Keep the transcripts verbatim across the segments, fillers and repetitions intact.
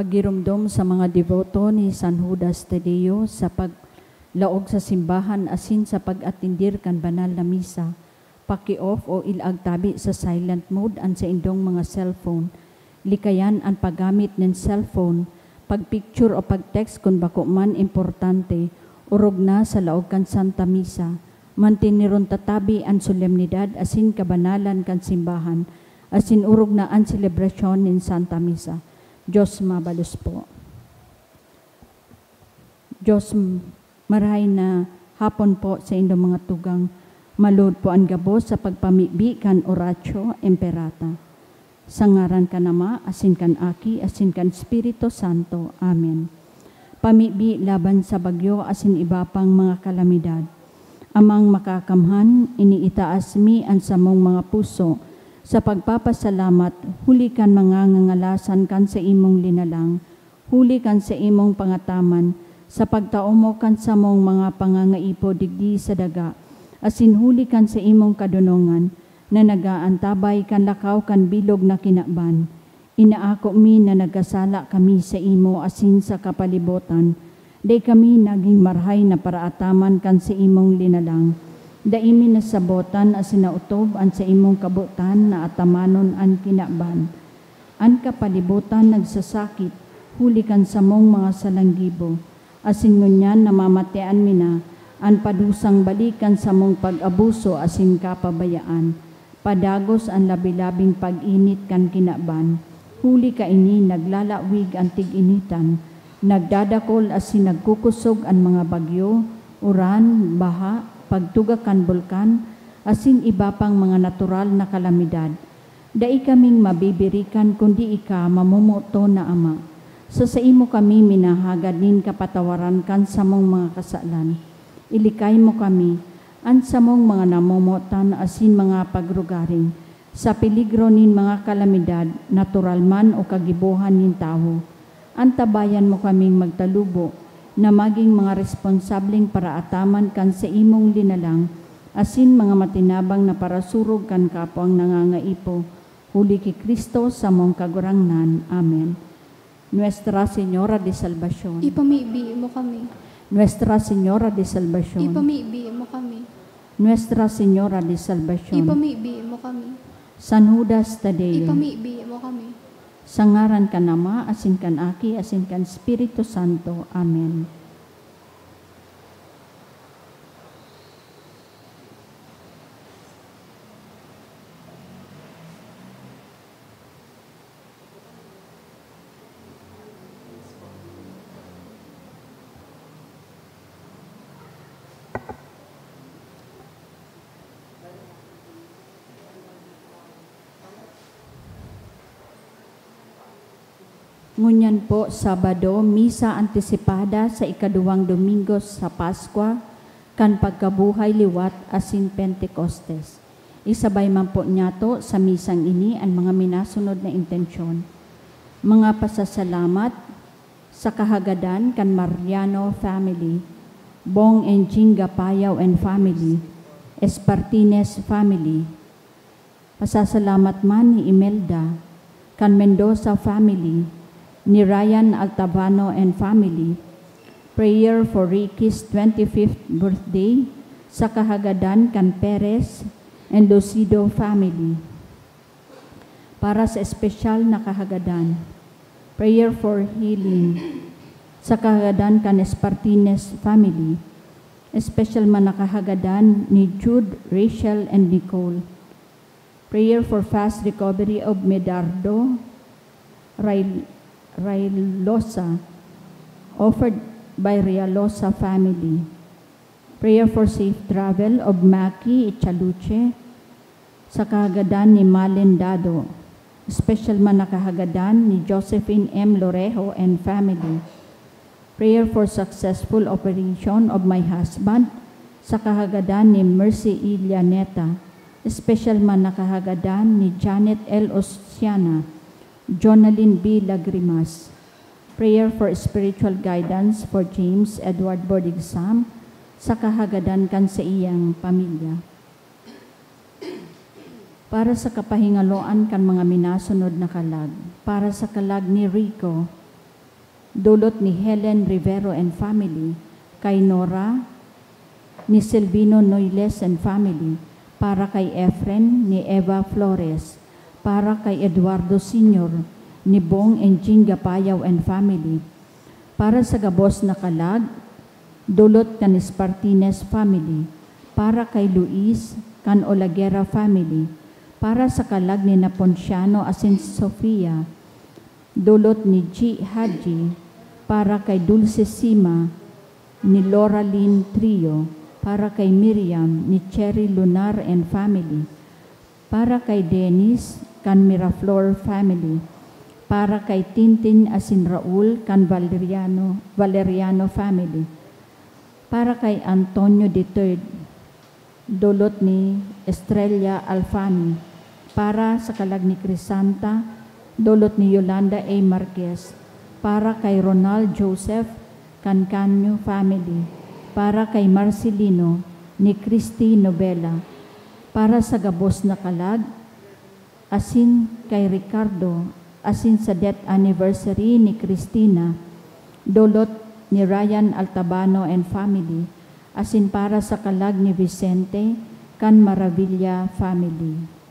Pagiromdom sa mga deboto ni San Judas Tadeo sa paglaog sa simbahan asin sa pag-atendir kan banal na misa. Paki-off o ilaag tabi sa silent mode an saindong mga cellphone. Likayan an paggamit nin cellphone, pag-picture o pag-text kun bako man importante, orog na sa laog kan Santa Misa. Manteneron ta tabi an solemnidad asin kabanalan kan simbahan, asin orog na an selebrasyon nin Santa Misa. Diyos mabalos po. Diyos, m-, marahay na hapon po sa indong mga tugang. Malood po an gabos sa pagpamibi kan Oratio Imperata. Sa ngaran kan Ama, asin kan Aki, asin kan Espiritu Santo. Amen. Pamibi laban sa bagyo asin iba pang mga kalamidad. Amang Makakamhan, iniitaas mi an samong mga puso sa pagpapasalamat huli kan mga ngangalasan kan saimong linalang, huli kan saimong pangataman, sa pagtao mo kan samong mga pangangaipo digdi sa daga, asin huli kan saimong kadonongan na nag-aantabay kan lakaw kan bilog na kinaban. Inaako mi na nagkasala kami saimo asin sa kapalibotan. Dai kami nagin marahay na paraataman kan saimong linalang. Dai mi nasabotan asin naotob an saimong kabotan na atamanon an kinaban. An kapalibotan nagsasakit huli kan samong mga salanggibo, asin ngunyan namamatean mi na an padusang balik kan samong pag-abuso asin kapabayaan. Padagos an labi-labing pag-init kan kinaban, huli kaini naglalawig an tig-initan, nagdadakol asin nagkukosog an mga bagyo, uran, baha, pagtugak kan bulkan, asin iba pang mga natural na kalamidad. Dai kaming mabibirikan kundi ika, mamomoton na Ama. Sa saimo kami minahagad nin kapatawaran kan samong mga kasalan. Ilikay mo kami, an samong mga namomotan asin mga pagrugaring, sa peligro nin mga kalamidad, natural man o kagibohan nin tawo. Antabayan mo kaming magtalubo na magin mga responsableng paraataman kan saimong linalang asin mga matinabang na parasurog kan kapwang nangangaipo, huli ki Cristo, samong Kagurangnan. Amen. Nuestra Señora de Salvacion. Ipamibi mo kami. Nuestra Señora de Salvacion. Ipamibi mo kami. Nuestra Señora de Salvacion. Ipamibi mo kami. San Judas Tadeo. Ipamibi mo kami. Sa ngaran kan Ama, asin kan Aki, asin kan Espiritu Santo. Amen. Ngunyan po, Sabado, Misa Antisipada sa ikaduwang Domingo sa Paskwa kan Pagkabuhay Liwat asin Pentecostes. Isabay man po niyato sa misang ini an mga minasunod na intensyon: mga pasasalamat sa kahagadan kan Mariano family, Bong and Jinga Payaw and family, Espartines family, pasasalamat man ni Imelda, kan Mendoza family, ni Ryan Altavano and family. Prayer for Ricky's twenty-fifth birthday sa kahagadan kan Perez and Lucido family. Para sa espesyal na kahagadan, prayer for healing sa kahagadan kan Espartines family. Espesyal man na kahagadan ni Jude, Rachel, and Nicole. Prayer for fast recovery of Medardo Ray-, Raylosa, offered by Realosa family. Prayer for safe travel of Maki Ichaluche, sa kahagadan ni Malen Dado. Special man na kahagadan ni Josephine M. Lorejo and family. Prayer for successful operation of my husband, sa kahagadan ni Mercy Ilianeta. Special man na kahagadan ni Janet L. Oceana, Jonalyn B. Lagrimas. Prayer for spiritual guidance for James Edward Bordigsam, sa kahagadan kan saiyang pamilya. Para sa kapahingaloan kan mga minasunod na kalag, para sa kalag ni Rico, Dulot ni Helen Rivero and family, kay Nora, ni Silvino Noiles and family, para kay Efren, ni Eva Flores, para kay Eduardo Senior, ni Bong and Jean Gapayaw and family, para sa gabos na kalag, dulot kan Espartines family, para kay Luis, kan Olagera family, para sa kalag ni Naponciano asin Sofia, dulot ni G. Haji, para kay Dulce Sima, ni Laura Lynn Trio, para kay Miriam, ni Cherry Lunar and family, para kay Dennis, kan Miraflor family, para kay Tintin asin Raul, kan Valeriano, Valeriano family, para kay Antonio the third, dulot ni Estrella Alfani, para sa kalag ni Crisanta, dulot ni Yolanda A. Marquez, para kay Ronald Joseph, kan Canyo family, para kay Marcelino, ni Christy Novela, para sa gabos na kalag, asin kay Ricardo, asin sa death anniversary ni Christina, dulot ni Ryan Altabano and family, asin para sa kalag ni Vicente, kan Maravilla family.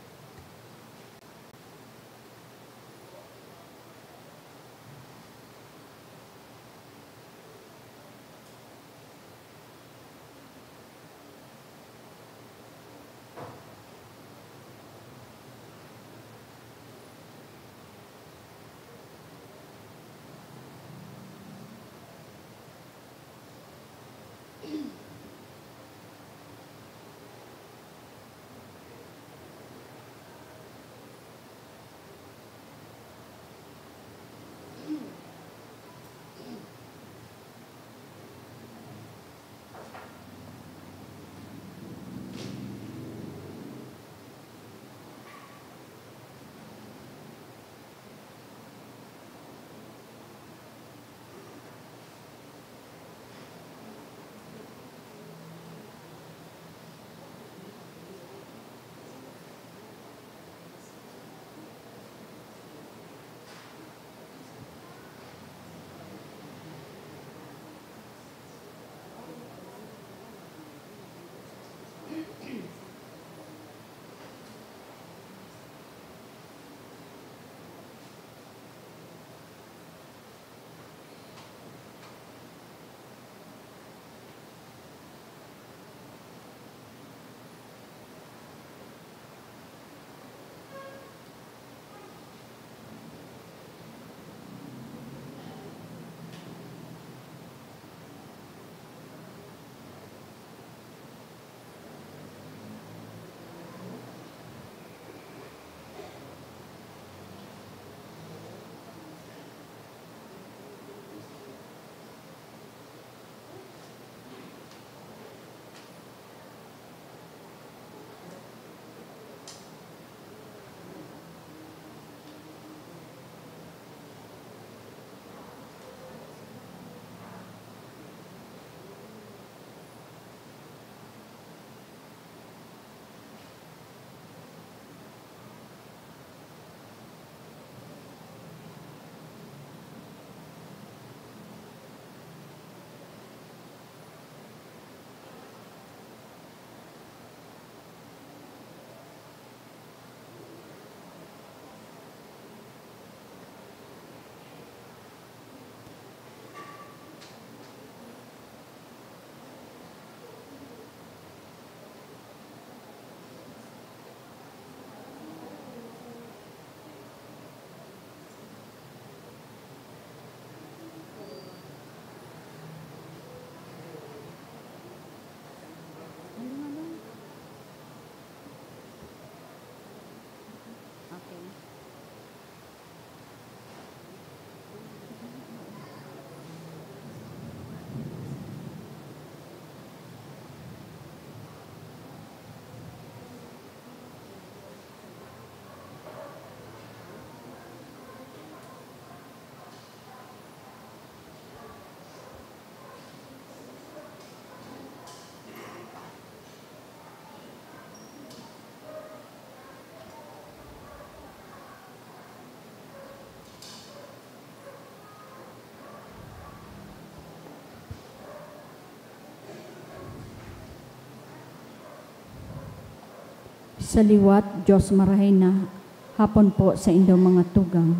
Sa liwat, Dios marahay na hapon po sa indong mga tugang.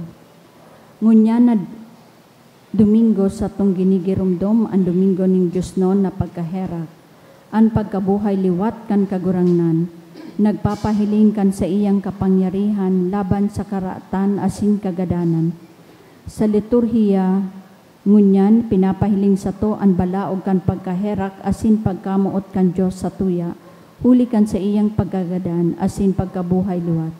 Ngunyan na Domingo, satong ginigiromdom an Domingo nin Diosnon na pagkaherak, an pagkabuhay liwat kan Kagurangnan, nagpapahiling kan saiyang kapangyarihan laban sa karatan asin kagadanan. Sa liturhiya, ngunyan, pinapahiling sato an balaog kan pagkaherak asin pagkamoot kan Dios satuya, huli kan saiyang pagkagadan asin pagkabuhay liwat.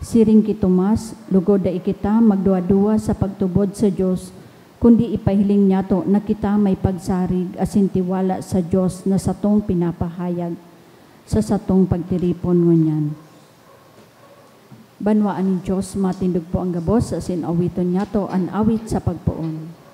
Siring ki Tomas, lugod dai kita magduwa-duwa sa pagtubod sa Dios, kundi ipahiling niyato na kita may pagsarig asin tiwala sa Dios na satong pinapahayag sa satong pagtiripon ngunyan. Banwaan nin Dios, matindog po an gabos, asin awiton niyato an awit sa pagpoon.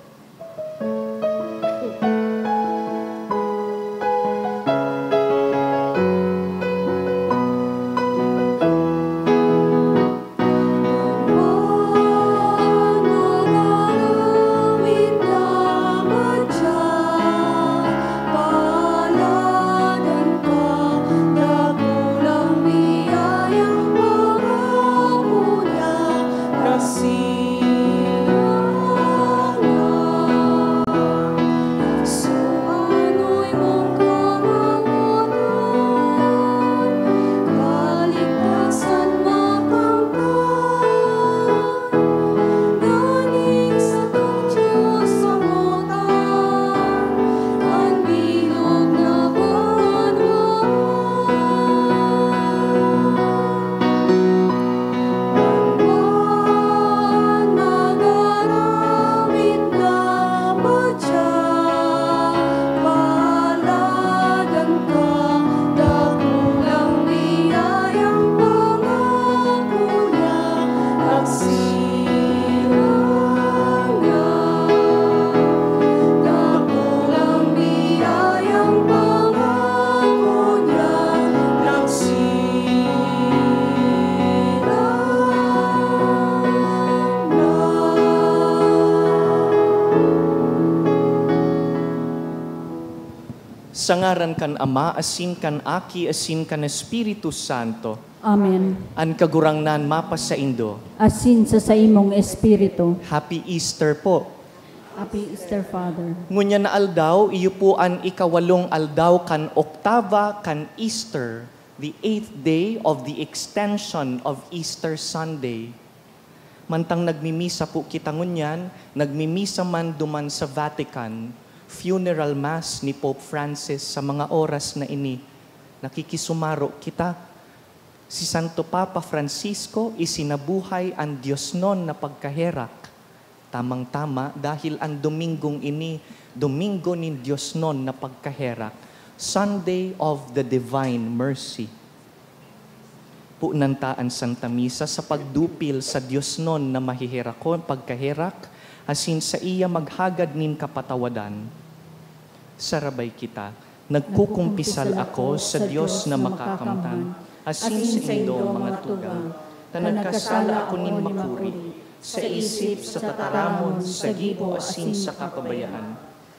Sa ngaran kan Ama, asin kan Aki, asin kan Espiritu Santo. Amen. An Kagurangnan mapasaindo. Asin sa saimong espiritu. Happy Easter po. Happy Easter, Father. Ngunyan na aldaw, iyo po an ikawalong aldaw kan oktaba kan Easter, the eighth day of the extension of Easter Sunday. Mantang nagmimisa po kita ngunyan, nagmimisa man duman sa Vatican, funeral mass ni Pope Francis sa mga oras na ini. Nakikisumaro kita. Si Santo Papa Francisco isinabuhay an diosnon na pagkaherak. Tamang-tama dahil an Domingong ini, Domingo nin Diosnon na Pagkaherak, Sunday of the Divine Mercy. Punan ta an Santa Misa sa pagdupil sa diosnon na maheherakon, pagkaherak, asin saiya maghagad nin kapatawadan. Sarabay kita. Nagkukumpisal ako sa Dios na makakamtan, asin saindo, mga tugang, na nagkasala ako nin makuri, sa isip, sa tataramon, sa gibo, asin sa kapabayaan.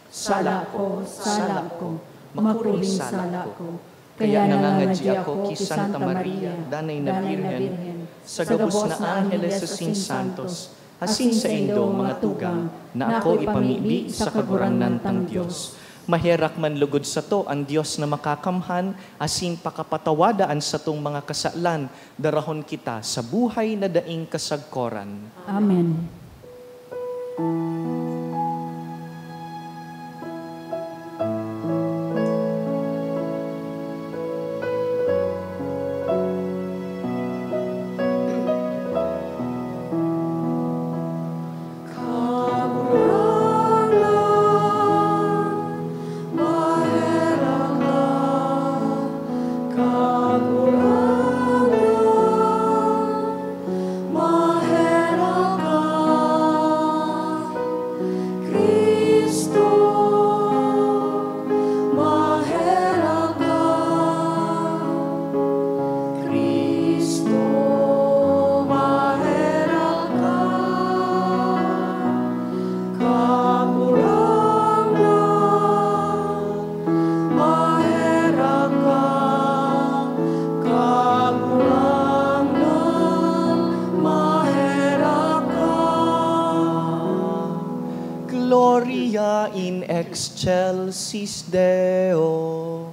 Sala ko, sala ko, makuring sala ko. Kaya nangangadyi ako ki Santa Maria, Danay na Birhen, sa gabos na angheles asin santos, asin saindo, mga tugang, na ako ipamibi sa Kagurangnan tang Dios. Maherak man lugod sato an Dios na Makakamhan, asin pakapatawada an satong mga kasalan, darahon kita sa buhay na daing kasagkoran. Amen. Tis Deo.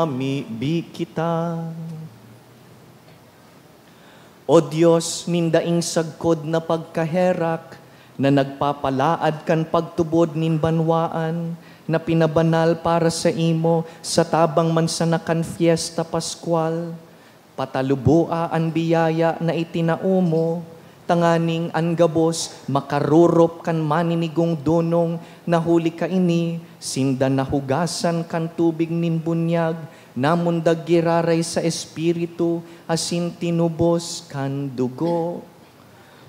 Mamibi kita. O Dios nin daing sagkod na pagkaherak, na nagpapalaad kan pagtubod nin banwaan na pinabanal para saimo sa tabang man sana kan Fiesta Pascual, pataluboa an biyaya na itinao mo, tanganing an gabos makarorop kan maninigong donong na huli kaini sinda nahugasan kan tubig nin bunyag, namundag giraray sa Espiritu, asin tinubos kan dugo.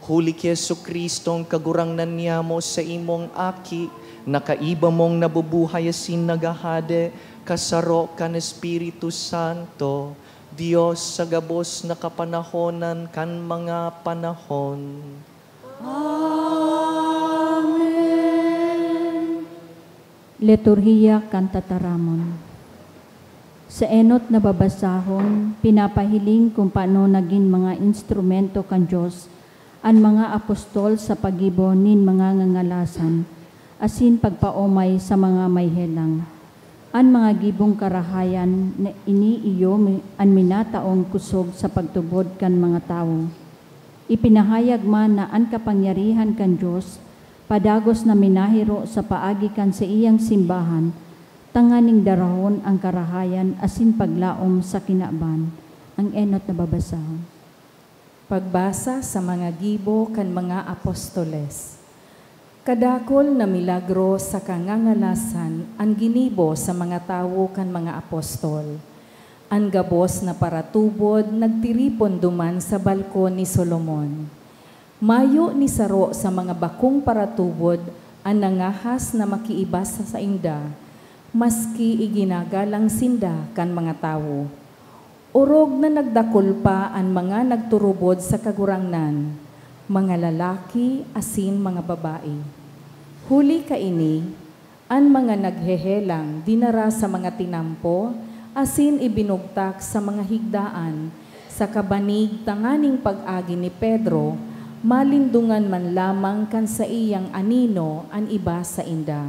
Huli ki Jesu-Cristong Kagurangnan niamo, saimong Aki, na kaiba mong nabubuhay asin naghahade, kasaro kan Espiritu Santo, Dios sa gabos na kapanahonan kan mga panahon. Amen. Liturhiya kan Tataramon. Sa enot na babasahon, pinapahiling kun paano nagin mga instrumento kan Dios an mga apostol sa paggibo nin mga ngangalasan asin pagpaomay sa mga may helang. An mga gibong karahayan na ini iyo mi-, an minataong kusog sa pagtubod kan mga tawo. Ipinahayag man na an kapangyarihan kan Dios padagos na minahiro sa paagi kan saiyang simbahan, tanganing darahon an karahayan asin paglaom sa kinaban. An enot na babasahon. Pagbasa sa mga gibo kan mga apostoles. Kadakul na milagro saka ngangalasan an ginibo sa mga tawo kan mga apostol. An gabos na paratubod nagtiripon duman sa balkon ni Solomon. Mayo ni saro sa mga bakong paratubod an nangahas na makiiba sa sainda, maski iginagalang sinda kan mga tawo. Orog na nagdakul pa an mga nagturubod sa Kagurangnan, mga lalaki asin mga babae. Huli kaini, an mga naghehelang dinara sa mga tinampo asin ibinugtak sa mga higdaan sa kabanig, tanganing pag-agi ni Pedro, malindongan man lamang kan saiyang anino an iba sainda.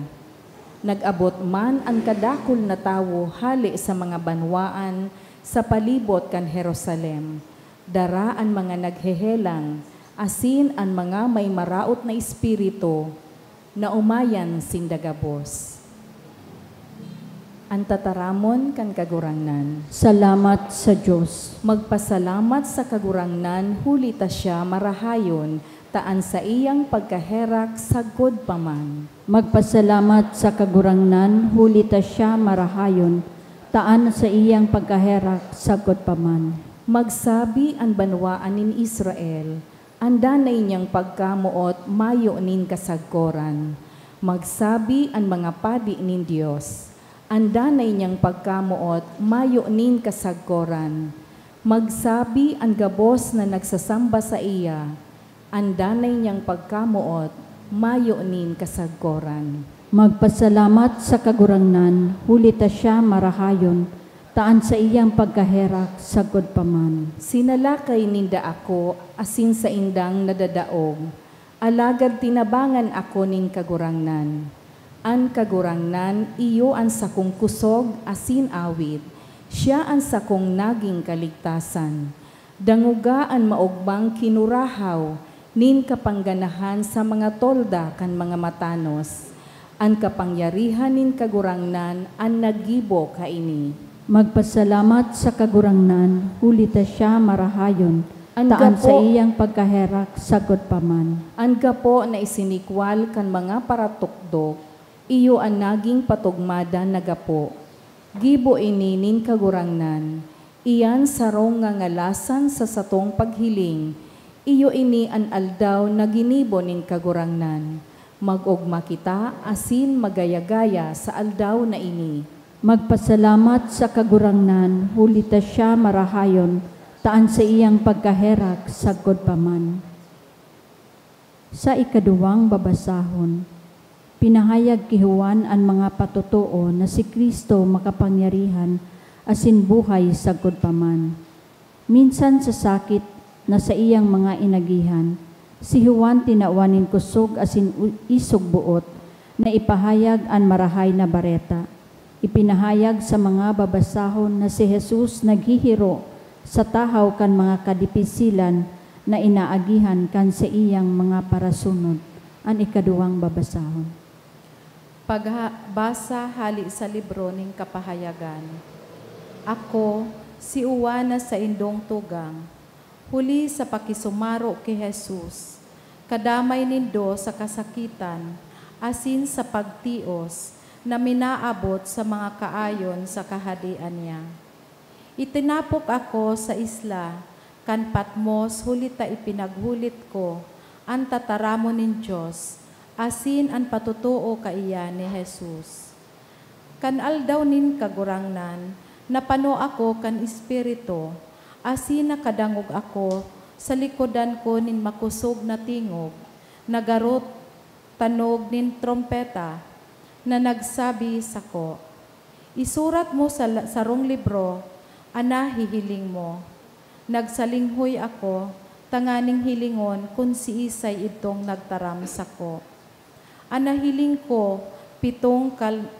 Nag-abot man an kadakul na tawo hale sa mga banwaan sa palibot kan Jerusalem, dara an mga naghehelang asin an mga may maraot na espiritu, naomayan sinda gabos. An Tataramon kan Kagurangnan. Salamat sa Dios. Magpasalamat sa Kagurangnan, huli ta siya marahayon, ta an saiyang pagkaherak sagkod pa man. Magpasalamat sa Kagurangnan, huli ta siya marahayon, ta an saiyang pagkaherak sagkod pa man. Magsabi an banwaan nin Israel, an danay niyang pagkamoot mayo nin kasagkoran. Magsabi an mga padi nin Dios, an danay niyang pagkamoot mayo nin kasagkoran. Magsabi an gabos na nagsasamba saiya, an danay niyang pagkamoot mayo nin kasagkoran. Magpasalamat sa Kagurangnan, huli ta siya marahayon, ta an saiyang pagkaherak sagkod pa man. Sinalakay ninda ako asin saindang nadadaog, alagad tinabangan ako nin Kagurangnan. An Kagurangnan iyo an sakong kusog asin awit, siya an sakong naging kaligtasan. Dangoga an maogmang kinurahaw nin kapangganahan sa mga tolda kan mga matanos. An kapangyarihan nin Kagurangnan an naggibo kaini. Magpasalamat sa Kagurangnan, huli ta siya marahayon, An ta an gapo- saiyang pagkaherak sagkod pa man. An gapo na isinikwal kan mga paratukdok, iyo an naging patugmadan na gapo. Gibo ini nin Kagurangnan, iyan sarong ngangalasan sa satong paghiling. Iyo ini an aldaw na ginibo nin Kagurangnan. Mag-ogma kita asin magaya-gaya sa aldaw na ini. Magpasalamat sa Kagurangnan, huli ta siya marahayon, ta an saiyang pagkaherak sagkod pa man. Sa ikaduwang babasahon, pinahayag ki Juan an mga patotoo na si Cristo makapangyarihan asin buhay sagkod pa man. Minsan sa sakit na saiyang mga inagihan, si Juan tinawan nin kusog asin u-, isog boot na ipahayag an Marahay na Bareta. Ipinahayag sa mga babasahon na si Jesus naghihiro sa tahaw kan mga kadipisilan na inaagihan kan saiyang mga parasunod. An ikaduwang babasahon. Pagbasa hale sa libro nin Kapahayagan. Ako, si Juan na saindong tugang, huli sa pakisumaro ki Jesus, kadamay nindo sa kasakitan asin sa pagtios na minaabot sa mga kaayon sa Kahadean niya. Itinapok ako sa isla kan Patmos huli ta ipinaghulit ko an tataramon nin Dios asin an patotoo kaiyan ni Jesus. Kan aldaw nin Kagurangnan, napano ako kan Espiritu, asin nakadangog ako sa likodan ko nin makosog na tingog, na garo tanog nin trompeta, na nagsabi sako, "Isurat mo sa la-, sarong libro an nahihiling mo." Nagsalinghoy ako tanganing hilingon kun siisay idtong nagtaram sako. An nahiling ko, pitong kal-,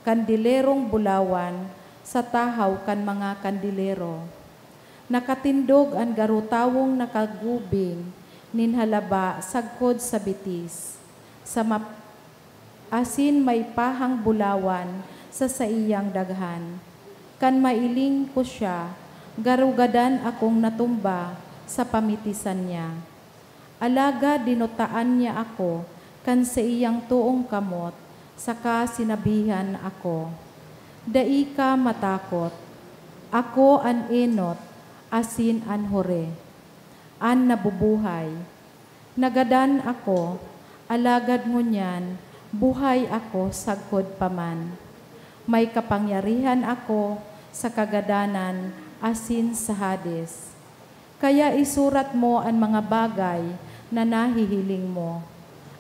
kandilerong bulawan sa tahaw kan mga kandilero. Nakatindog an garo tawong nakagubing nin halaba sagkod sa bitis, sa map-, asin may pahang bulawan sa saiyang daghan. Kan mailing ko siya, garo gadan akong natumba sa pamitisan niya. Alagad dinutaan niya ako kan saiyang toong kamot, saka sinabihan ako, "Dai ka matakot. Ako an enot asin an hure, an nabubuhay. Nagadan ako, alagad ngunyan buhay ako sagkod pa man. May kapangyarihan ako sa kagadanan asin sa Hades. Kaya isurat mo an mga bagay na nahihiling mo,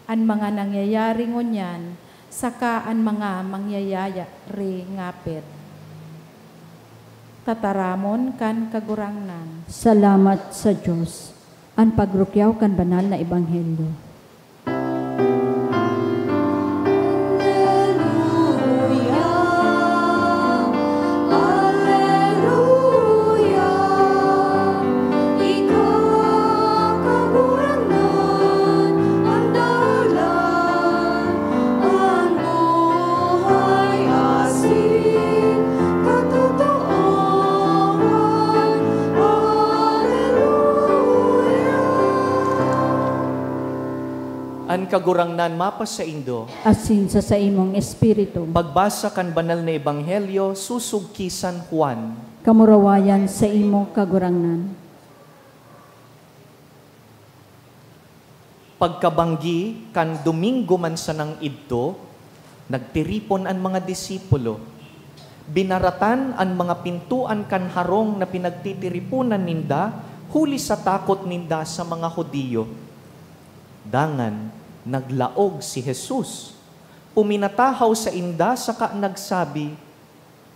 an mga nangyayari ngunyan, saka an mga mangyayari ngapit." Tataramon kan Kagurangnan. Salamat sa Dios. An pagrukyaw kan Banal na Ebanghelyo. An Kagurangnan mapasaindo. Asin sa saimong espiritu. Pagbasa kan Banal na Ebanghelyo sosog ki San Juan. Kamurawayan sa imo, Kagurangnan. Pagkabanggi kan Domingo man sanang idto, nagtiripon an mga disipulo. Binaratan an mga pintoan kan harong na pinagtitiriponan ninda huli sa takot ninda sa mga Judio. Dangan naglaog si Jesus. Puminatahaw sainda saka nagsabi,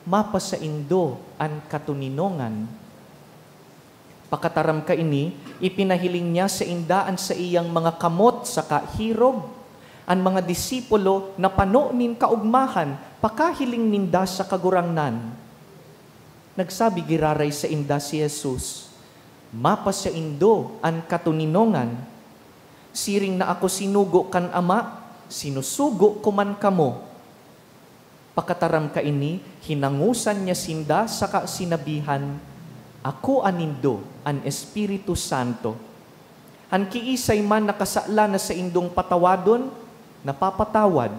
"Mapasaindo an katoninongan." Pakataram kaini, ipinahiling niya sainda an saiyang mga kamot saka hirog. An mga disipulo napano nin kaogmahan pakahiling ninda sa Kagurangnan. Nagsabi giraray sainda si Jesus, "Mapasaindo an katoninongan. Siring na ako sinugo kan Ama, sinusugo ko man kamo." Pakataram kaini, hinangosan niya sinda saka sinabihan, "Akoa nindo an Espiritu Santo. An kiisay man na kasalan na saindong patawadon, napapatawad.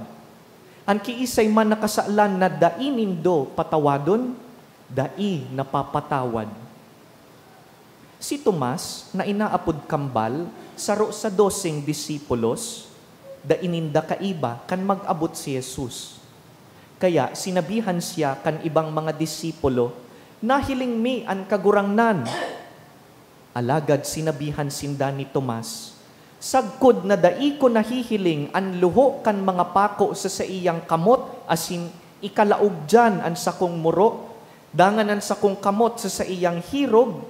An kiisay man na kasalan na dai nindo patawadon, dai napapatawad." Si Tomas, na inaapod Kambal, saro sa doseng disipulos, dai ninda kaiba kan mag-abot si Jesus. Kaya sinabihan siya kan ibang mga disipulo, "Nahiling mi an Kagurangnan." Alagad sinabihan sinda ni Tomas, "Sagkod na dai ko nahihiling an luho kan mga pako sa saiyang kamot asin ikalaog diyan an sakong muro, dangan an sakong kamot sa saiyang hirog,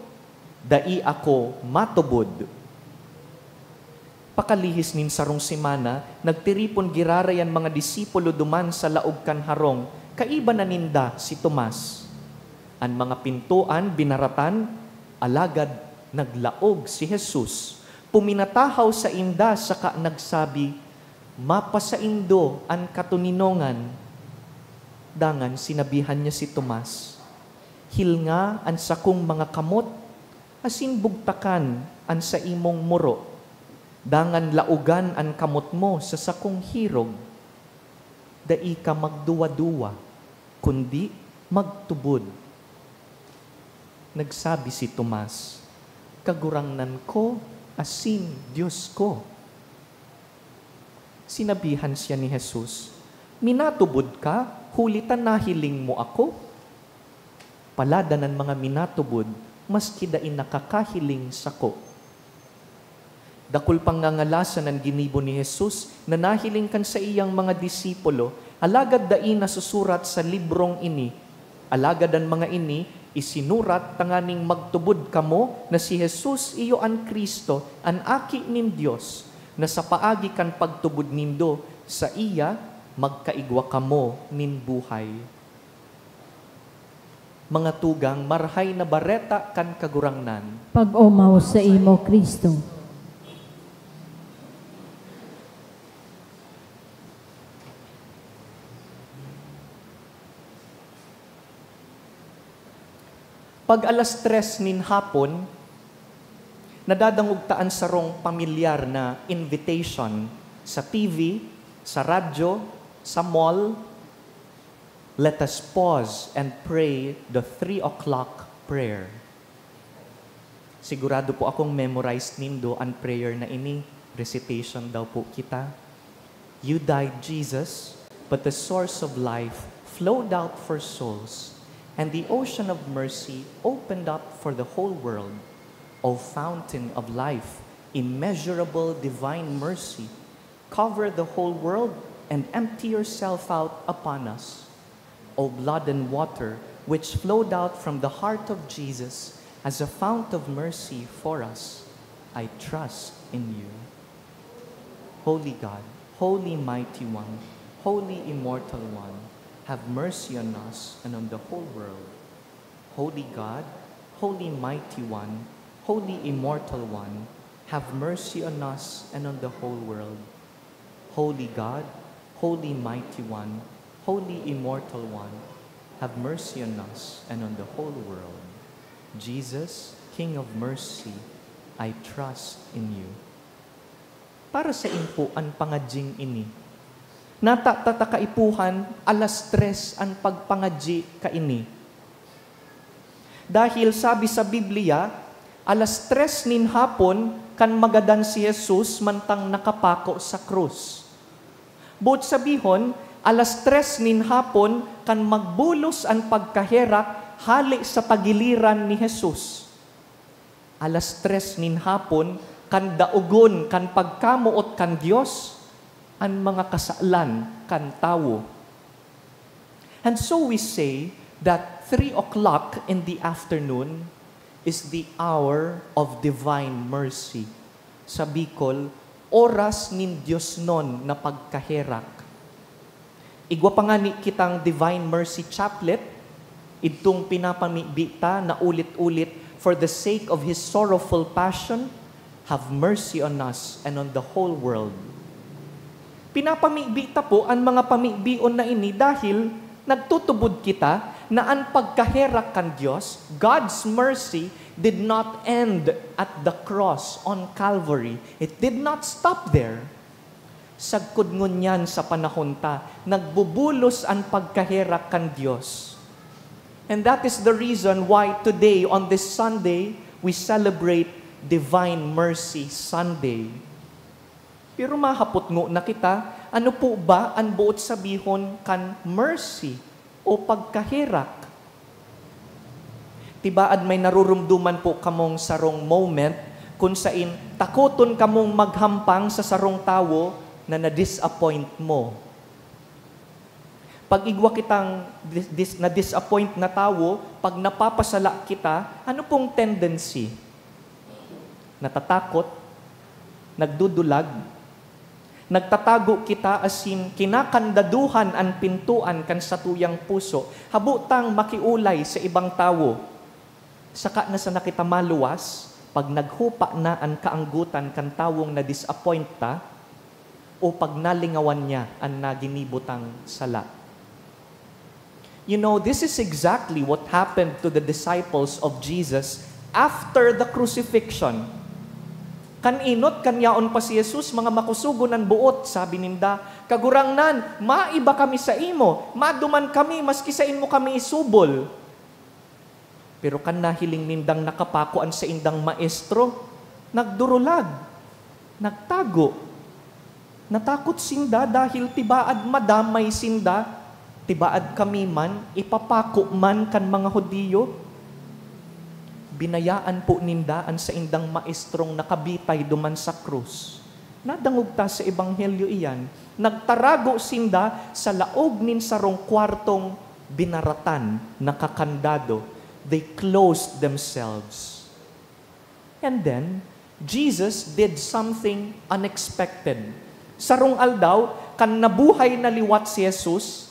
dai ako matubod." Pakalihis nin sarong semana, nagtiripon giraray an mga disipulo duman sa laog kan harong, kaiba na ninda si Tomas. An mga pintoan binaratan, alagad naglaog si Jesus. Puminatahaw sainda saka nagsabi, "Mapasaindo an katoninongan." Dangan sinabihan niya si Tomas, "Hilnga an sakong mga kamot, asin bugtakan an saimong muro, dangan laogan an kamot mo sa sakong hirog. Dai ka magduwa-duwa, kundi magtubod." Nagsabi si Tomas, "Kagurangnan ko asin Dios ko." Sinabihan siya ni Jesus, "Minatubod ka, huli ta nahiling mo ako? Paladan an mga minatubod, maski dai nakakahiling sako." Dakul pang ngangalasan an ginibo ni Jesus na nahiling kan saiyang mga disipulo, alagad dai nasusurat sa librong ini. Alagad an mga ini isinurat tanganing magtubod kamo na si Jesus iyo an Cristo, an Aki nin Dios, na sa paagi kan pagtubod nindo saiya, magkaigwa kamo nin buhay. Mga tugang, Marahay na Bareta kan Kagurangnan. Pag-omaw saimo, Cristo. Pag alas tres nin hapon, nadadangog ta an sarong pamilyar na invitation sa T V, sa radyo, sa mall. Let us pause and pray the three o'clock prayer. Sigurado po akong memorized nindo an prayer na ini. Recitation daw po kita. "You died, Jesus, but the source of life flowed out for souls, and the ocean of mercy opened up for the whole world. O fountain of life, immeasurable divine mercy, cover the whole world and empty yourself out upon us. O blood and water which flowed out from the heart of Jesus as a fount of mercy for us, I trust in you." Holy God, Holy Mighty One, Holy Immortal One, have mercy on us and on the whole world. Holy God, Holy Mighty One, Holy Immortal One, have mercy on us and on the whole world. Holy God, Holy Mighty One, Holy Immortal One, have mercy on us and on the whole world. Jesus, King of Mercy, I trust in you. Para saen po an pangadying ini? Nata ta kaipuhan, alas tres an pagpangadyi kaini. Dahil sabi sa Biblia, alas tres nin hapon kan magadan si Jesus mantang nakapako sa krus. Boot sabihon, alas tres nin hapon kan magbulos an pagkaherak hale sa tagiliran ni Jesus. Alas tres nin hapon kan daogon kan pagkamoot kan Dios an mga kasalan kan tawo. And so we say that three o'clock in the afternoon is the hour of divine mercy. Sa Bicol, oras nin diosnon na pagkaherak. Igwa pa ngani kitang Divine Mercy Chaplet, idtong pinapamibi ta na ulit-ulit, "For the sake of his sorrowful passion, have mercy on us and on the whole world." Pinapamibi ta po an mga pamibion na ini dahil nagtutubod kita na an pagkaherak kan Dios, God's mercy, did not end at the cross on Calvary. It did not stop there. Sagkod ngunyan sa panahon ta, nagbubulos an pagkaherak kan Dios. And that is the reason why today, on this Sunday, we celebrate Divine Mercy Sunday. Pero mahapot ngona kita, ano po ba an boot sabihon kan mercy o pagkaherak? Tibaad may narurumduman po kamong sarong moment kun sain takoton kamong maghampang sa sarong tawo na na-disappoint mo. Pag igwa kitang dis-, dis-, na-disappoint na tawo, pag napapasala kita, ano pong tendency? Natatakot, nagdudulag, nagtatago kita asin kinakandaduhan an pintoan kan satuyang puso, habo tang makiolay sa ibang tawo. Saka na sana kita maluwas pag naghupa na an kaanggotan kan tawong na-disappoint ta o pag nalingawan niya an naginibo tang sala. You know, this is exactly what happened to the disciples of Jesus after the crucifixion. Kan enot kan yaon pa si Jesus, mga makusugon an boot, sabi ninda, "Kagurangnan, maiba kami saimo, maduman kami maski saen mo kami isubol." Pero kan nahiling nindang nakapako an saindang maestro, nagdurulag, nagtago. Natakot sinda dahil tibaad madamay sinda, tibaad kami man, ipapako man kan mga Judio. Binayaan po ninda an saindang maestrong nakabitay duman sa krus. Nadangog ta sa Ebanghelyo iyan, nagtarago sinda sa laog nin sarong kwartong binaratan, nakakandado. They closed themselves. And then, Jesus did something unexpected. Sarong aldaw, kan nabuhay na liwat si Jesus,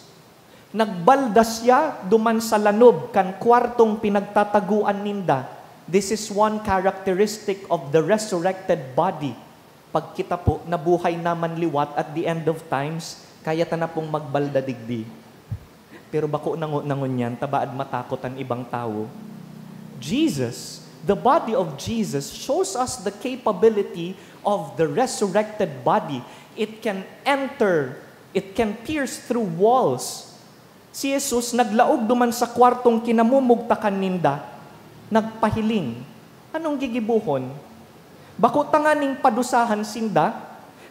nagbalda siya duman sa lanob kan kwartong pinagtatagoan ninda. This is one characteristic of the resurrected body. Pag kita po nabuhay naman liwat at the end of times, kaya ta na pong magbalda digdi. Pero bako na ngunyan, tabaad matakot an ibang tawo. Jesus, the body of Jesus, shows us the capability of the resurrected body. It can enter, it can pierce through walls. Si Jesus naglaog duman sa kwartong kinamumugtakan ninda, nagpahiling, "Anong gigibohon? Bako tanganing padusahan sinda?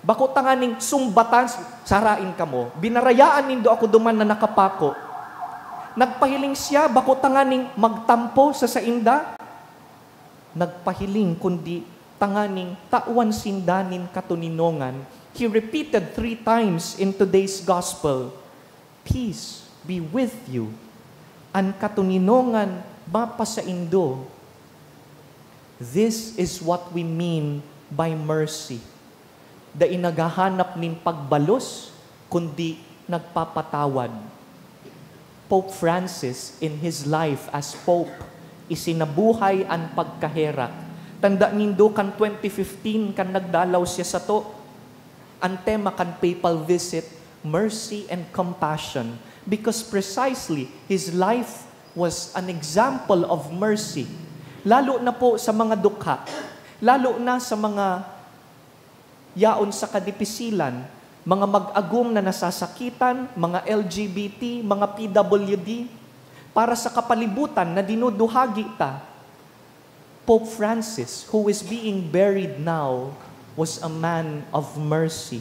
Bako tanganing sumbatan, sarain kamo? Binarayaan nindo ako duman na nakapako." Nagpahiling siya, "Bako tanganing magtampo sa sainda?" Nagpahiling, kundi tanganing tawan sinda nin katoninongan. He repeated three times in today's gospel, "Peace be with you." An katoninongan mapasaindo. This is what we mean by mercy. Dai naghahanap nin pagbalos, kundi nagpapatawad. Pope Francis, in his life as Pope, isinabuhay an pagkaherak. Tanda nindo kan twenty fifteen, kan nagdalaw siya sato, an tema kan papal visit, mercy and compassion, because precisely his life was an example of mercy, lalo na po sa mga dukha, lalo na sa mga yaon sa kadipisilan, mga mag-agom na nasasakitan, mga L G B T, mga P W D, para sa kapalibutan na dinuduhagi ta. Pope Francis, who is being buried now, was a man of mercy.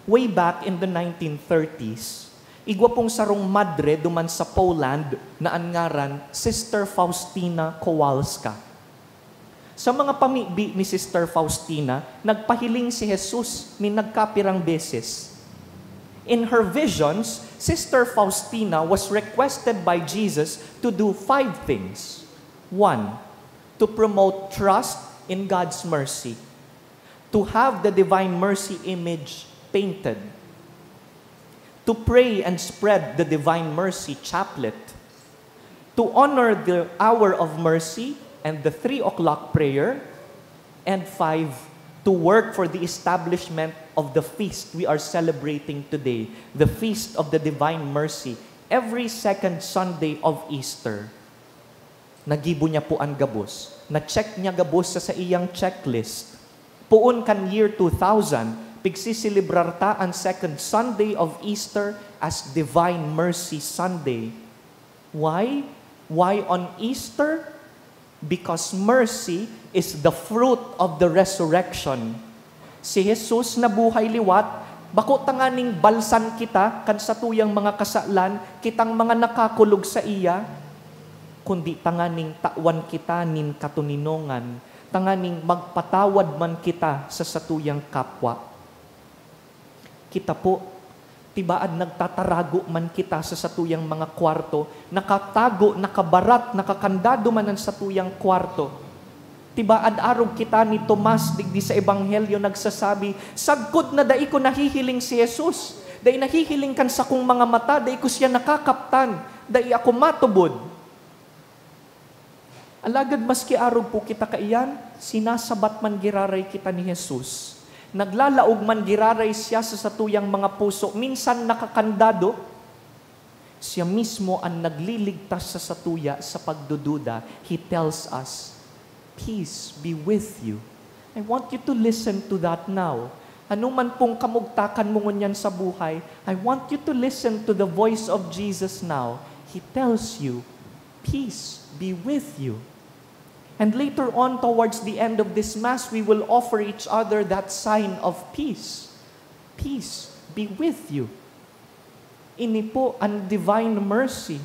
Way back in the nineteen thirties, igwa pong sarong madre duman sa Poland na an ngaran Sister Faustina Kowalska. Sa mga pamibi ni Sister Faustina, nagpahiling si Jesus nin nagkapirang beses. In her visions, Sister Faustina was requested by Jesus to do five things. One, to promote trust in God's mercy. To have the Divine Mercy image painted. To pray and spread the Divine Mercy chaplet. To honor the hour of mercy and the three o'clock prayer. And five, to work for the establishment of the feast we are celebrating today, the Feast of the Divine Mercy, every second Sunday of Easter. Nagibo niya po an gabos. Na-check niya gabos sa saiyang checklist. Poon kan year two thousand, pigsiselebrar ta an second Sunday of Easter as Divine Mercy Sunday. Why? Why on Easter? Because mercy is the fruit of the resurrection. Si Jesus nabuhay liwat, bako tanganing balsan kita kan satuyang mga kasalan, kitang mga nakakulog saiya, kundi tanganing tawan kita nin katoninongan, tanganing magpatawad man kita sa satuyang kapwa. Kita po, tibaad nagtatarago man kita sa satuyang mga kwarto, nakatago, nakabarat, nakakandado man an satuyang kwarto. Tibaad arog kita ni Tomas digdi sa Ebanghelyo nagsasabi, "Sagkod na dai ko nahihiling si Jesus. Dai nahihiling kan sakong mga mata, dai ko siya nakakaptan, dai ako matubod." Alagad maski arog po kita kaiyan, sinasabat man giraray kita ni Jesus. Naglalaog man giraray siya sa satuyang mga puso, minsan nakakandado. Siya mismo an nagliligtas sa satuya sa pagdududa. He tells us, "Peace be with you." I want you to listen to that now. Ano man pong kamugtakan mo ngunyan sa buhay, I want you to listen to the voice of Jesus now. He tells you, "Peace be with you." And later on, towards the end of this Mass, we will offer each other that sign of peace. "Peace be with you." Ini po an divine mercy,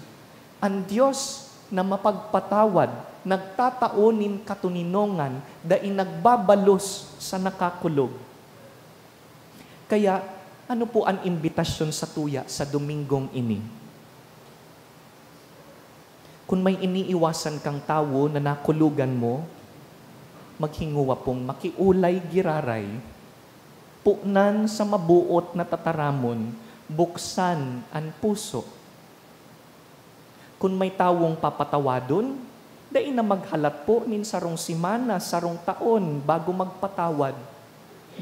an Dios na mapagpatawad, nagtatao nin katoninongan, dai nagbabalos sa nakakulog. Kaya, ano po an imbitasyon satuya sa Domingong ini? Kun may iniiwasan kang tawo na nakulogan mo, maghingowa pong makiolay giraray. Punan sa maboot na tataramon, buksan an puso. Kun may tawong papatawadon, dai na maghalat po nin sarong semana, sarong taon bago magpatawad.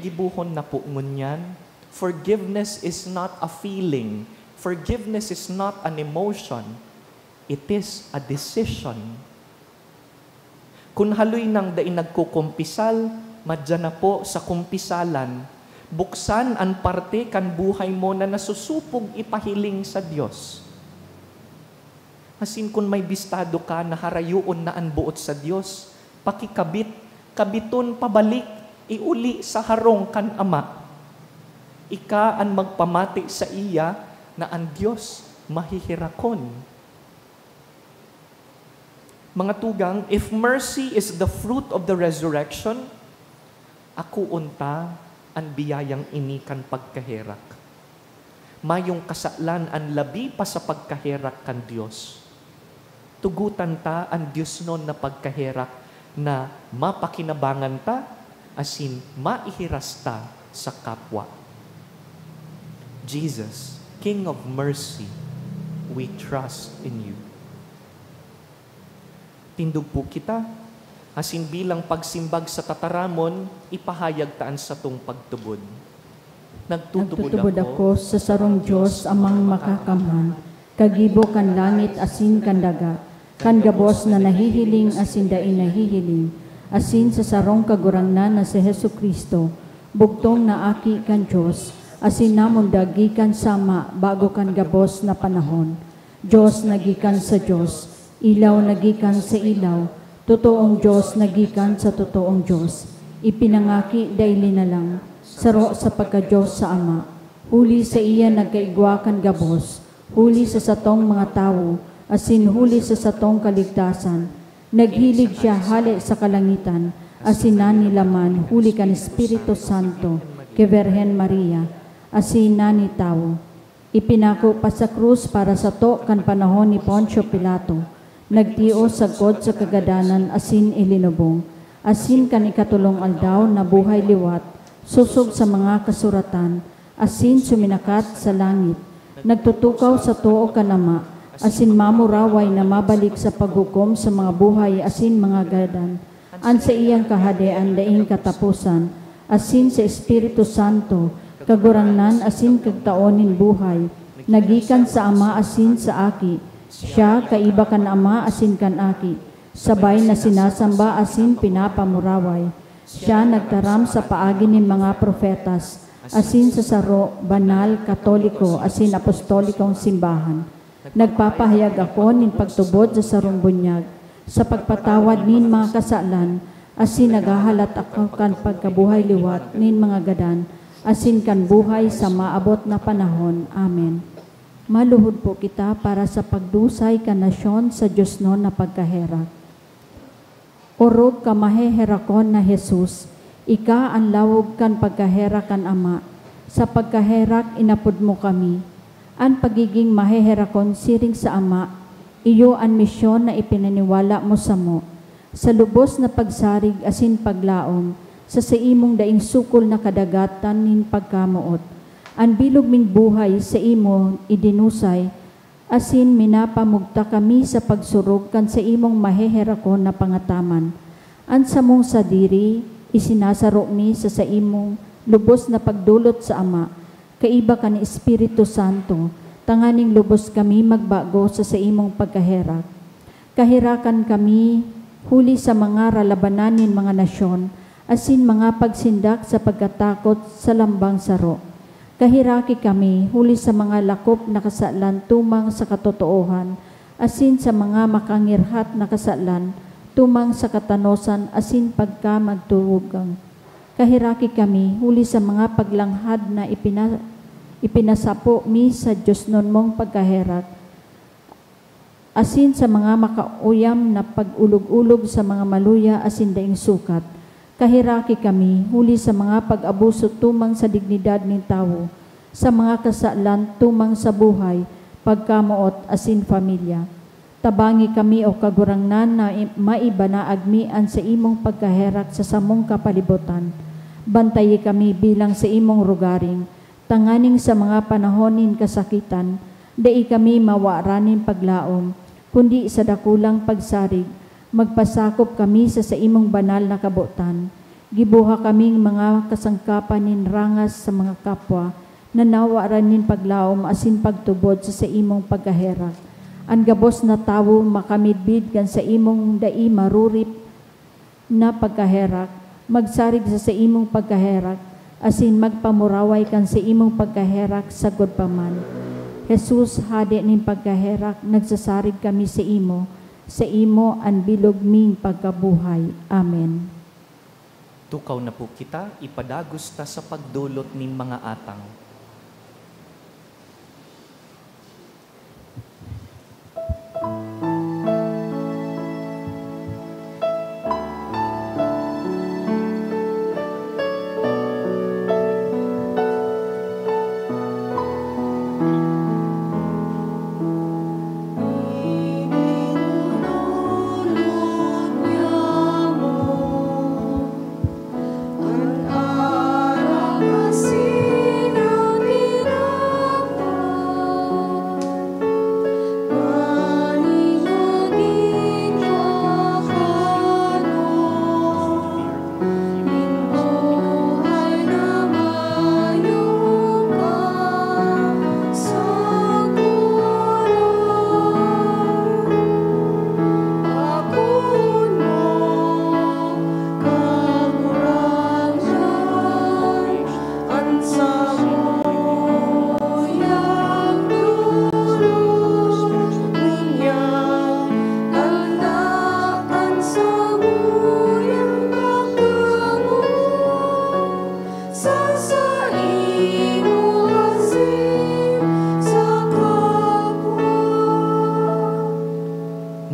Gibohon na po ngunyan. Forgiveness is not a feeling. Forgiveness is not an emotion. It is a decision. Kun haloy nang dai nagkukumpisal, madya na po sa kumpisalan. Buksan an parte kan buhay mo na nasusupog ipahiling sa Dios. Asin kun may bistado ka na harayoon na an boot sa Dios, pakikabit, kabiton pabalik, iuli sa harong kan Ama. Ika an magpamati saiya na an Dios maheherakon. Mga tugang, if mercy is the fruit of the resurrection, akoon ta an biyayang ini kan pagkaherak. Mayong kasalan an labi pa sa pagkaherak kan Dios. Tugotan ta an diosnon na pagkaherak na mapakinabangan ta asin maihiras ta sa kapwa. Jesus, King of Mercy, we trust in you. Tindog po kita, asin bilang pagsimbag sa tataramon, ipahayag ta an satong pagtubod. Nagtutubod Nagtutubod ako ako sa sarong Dios, Amang Makakamhan, kagibo kan langit asin kan daga, kan gabos na nahihiling asin dai nahihiling, asin sa sarong Kagurangnan na si Jesu-Cristo, bugtong na Aki kan Dios, asin namundag gikan sa Ama bago kan gabos na panahon. Dios na gikan sa Dios, ilaw na gikan sa ilaw, totoong Dios na gikan sa totoong Dios, ipinangaki dai linalang, saro sa pagka-Dios sa Ama. Huli saiya nagkaigwa kan gabos, huli sa satong mga tawo, asin huli sa satong kaligtasan, naghilig siya hale sa kalangitan, asin nanilaman huli kan Espiritu Santo ki Birhen Maria, asin nanitawo. Ipinako pa sa krus para sato kan panahon ni Poncio Pilato, nagtios sagkod sa kagadanan asin ilinubong, asin kan ikatolong aldaw nabuhay liwat, sosog sa mga kasuratan, asin suminakat sa langit. Nagtutukaw sa too kan Ama, asin mamuraway na mabalik sa paghukom sa mga buhay asin mga gadan. An saiyang kahadean daing kataposan, asin sa Espiritu Santo, Kagurangnan asin Kagtao nin buhay, na gikan sa Ama asin sa Aki. Siya kaiba kan Ama asin kan Aki, sabay na sinasamba asin pinapamuraway. Siya nagtaram sa paagi nin mga propetas, asin sa saro, banal, katoliko, asin apostolikong simbahan. Nagpapahayag ako nin pagtubod sa sarong bunyag, sa pagpatawad nin mga kasalan, asin naghahalat ako kan pagkabuhay liwat nin mga gadan, asin kan buhay sa maabot na panahon. Amen. Maluhod po kita para sa pagdusay kan nasyon sa diosnon na pagkaherak. Orog ka maheherakon na Jesus, ika an lawog kan pagkaherak kan Ama. Sa pagkaherak, inapod mo kami. An pagiging maheherakon siring sa Ama, iyo an misyon na ipinaniwala mo samo. Sa lubos na pagsarig asin paglaom, sa saimong daing sukol na kadagatan nin pagkamoot, an bilog ming buhay saimo idinusay, asin minapamugtak kami sa pagsurog kan saimong maheherakon na pangataman. An samong sadiri isinasaro mi sa saimong lubos na pagdolot sa Ama, kaiba kan Espiritu Santo, tanganing lubos kami magbago sa saimong pagkaherak. Kaherakan kami huli sa mga ralabanan nin mga nasyon asin mga pagsindak sa pagkatakot sa lambang saro. Kaheraki kami huli sa mga lakop na kasalan tumang sa katotoohan asin sa mga makangirhat na kasalan tumang sa katanosan asin pagkamagturugang. Kaheraki kami huli sa mga paglanghad na ipina-, ipinasapo mi sa diosnon mong pagkaherak, asin sa mga makauyam na pag-olog-olog sa mga maluya asin daing sukat. Kaheraki kami huli sa mga pag-abuso tumang sa dignidad nin tawo, sa mga kasalan tumang sa buhay, pagkamoot asin pamilya. Tabangi kami, O Kagurangnan, na i-, maibanaag mi an saimong pagkaherak sa samong kapalibotan. Bantayi kami bilang saimong rogaring, tanganing sa mga panahon nin kasakitan, dai kami mawaran nin paglaom, kundi sa dakulang pagsarig, magpasakop kami sa saimong banal na kabotan. Gibuha kaming mga kasangkapan nin rangas sa mga kapwa, na nawaran nin paglaom asin pagtubod sa saimong pagkaherak. An gabos na tawo makamidbid kan saimong dai marurip na pagkaherak, magsarig sa saimong pagkaherak, asin magpamuraway kan saimong pagkaherak sagkod pa man. Jesus, Hade nin pagkaherak, nagsasarig kami saimo, saimo an bilog ming pagkabuhay. Amen. Tukaw na po kita, ipadagos ta sa pagdolot nin mga atang.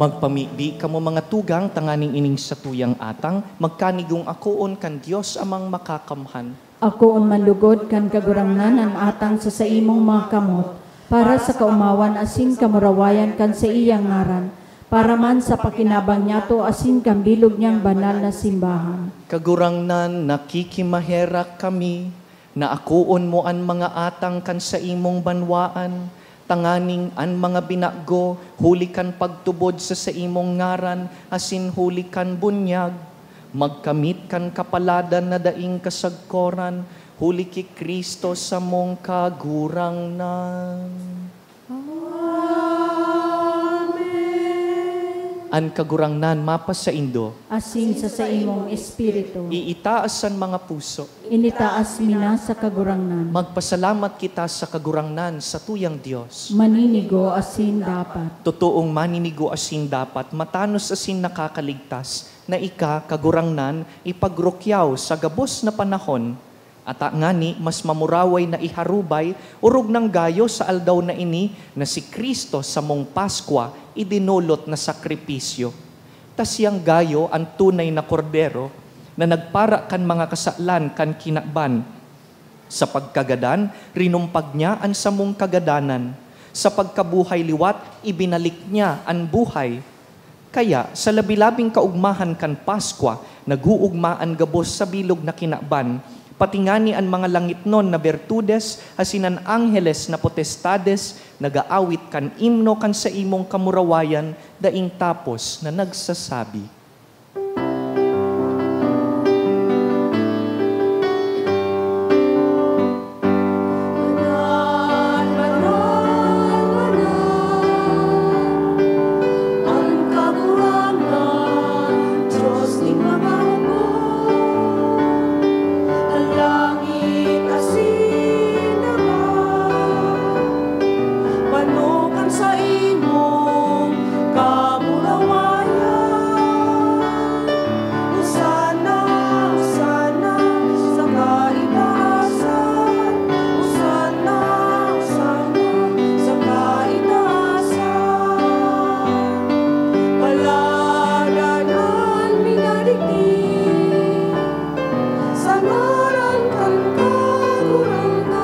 Magpamibi kamo, mga tugang, tanganing ining satuyang atang magkanigong akoon kan Dios Amang Makakamhan. Akoon man lugod kan Kagurangnan an atang sa saimong mga kamot, para sa kaomawan asin kamurawayan kan saiyang ngaran, para man sa pakinabang niyato asin kan bilog niyang banal na simbahan. Kagurangnan, nakikimaherak kami na akoon mo an mga atang kan saimong banwaan, tanganing an mga binago huli kan pagtubod sa saimong ngaran asin huli kan bunyag, magkamit kan kapaladan na daing kasagkoran, huli ki Cristo samong Kagurangnan. Amen. An Kagurangnan mapasaindo. Asin sa saimong espiritu. Iitaas an mga puso. Initaas mi na sa Kagurangnan. Magpasalamat kita sa Kagurangnan, satuyang Dios. Maninigo asin dapat. Totoong maninigo asin dapat, matanos asin nakakaligtas, na ika, Kagurangnan, ipagrukyaw sa gabos na panahon. Ata ngani, mas mamuraway na iharubay, orog nang gayo sa aldaw na ini, na si Cristo samong Paskwa, idinolot na sakripisyo. Ta siyang gayo an tunay na Kordero na nagpara kan mga kasalan kan kinaban. Sa pagkagadan, rinumpag niya an samong kagadanan. Sa pagkabuhay liwat, ibinalik niya an buhay. Kaya, sa labi-labing kaugmahan kan Paskwa, nag-oogma an gabos sa bilog na kinaban, pati ngani an mga langitnon na bertudes asin an angheles na potestades nag-aawit kan imno kan saimong kamurawayan daing tapos na nagsasabi, An Kagurangnan, Dios nin mga hukbo, an langit asin daga, pano kan saimong kamurawayan. Hosanna, Hosanna sa kaitaasan. Hosanna, Hosanna sa kaitaasan. Palad an minadigdi sa ngaran kan Kagurangnan.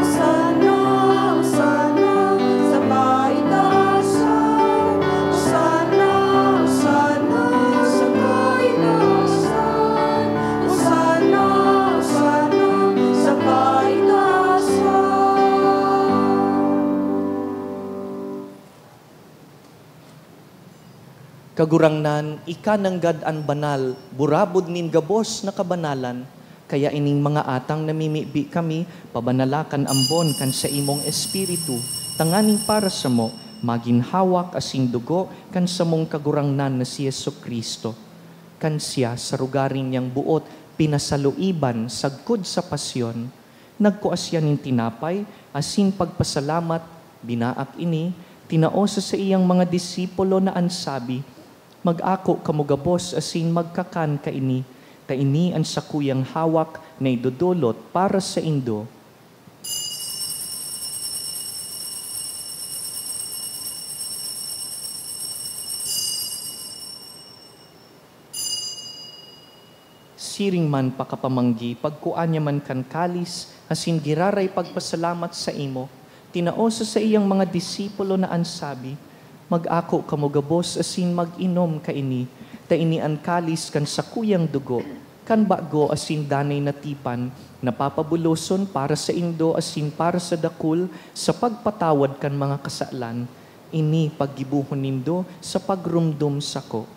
Hosanna, Hosanna sa kaitaasan. Hosanna, Hosanna sa kaitaasan. Hosanna, Hosanna sa kaitaasan. Kagurangnan, ika nanggad an banal, burabod nin gabos na kabanalan. Kaya ining mga atang namimibi kami, pabanala kan ambon kan saimong Espiritu, tanganing para samo, magin hawak asin dugo kan samong Kagurangnan na si Jesu-Cristo. Kan siya, sa rogaring niyang boot, pinasaluiban sagkod sa pasyon, nagkua siya nin tinapay asin pagpasalamat, binaak ini, tinao sa saiyang mga disipulo na an sabi, "Mag-ako kamo gabos asin magkakan kaini, ta ini an sakuyang hawak na idodolot para saindo." Siring man pakapamanggi, pagkua niya man kan kalis, asin giraray pagpasalamat saimo, tinao sa saiyang mga disipulo na an sabi, "Mag-ako kamo gabos asin mag-inom kaini, ta ini an kalis kan sakuyang dugo, kan bago asin danay na tipan, na papabuloson para saindo asin para sa dakul sa pagpatawad kan mga kasalan. Ini paggibohon nindo sa pagromdom sako."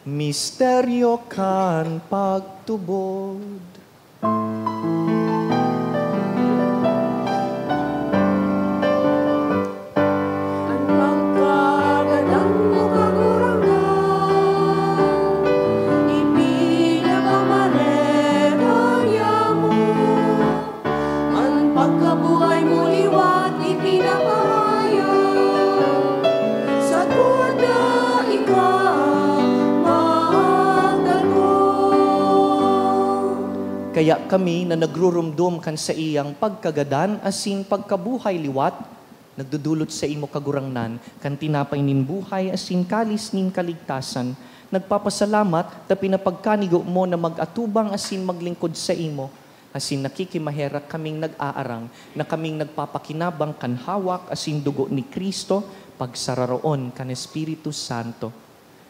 Misteryo kan pagtubod. An pagkagadan mo, Kagurangnan, ipinapamareka niamo. An pagkabuhay mo liwat ipinapahayag. Sagkod na ika Kaya kami na nagrurumdom kan saiyang pagkagadan asin pagkabuhay liwat, nagdodolot saimo, Kagurangnan, kan tinapay nin buhay asin kalis nin kaligtasan. Nagpapasalamat ta pinapagkanigo mo na mag-atubang asin maglingkod saimo, asin nakikimaherak kaming nag-aarang na kaming nagpapakinabang kan hawak asin dugo ni Cristo, pagsararoon kan Espiritu Santo.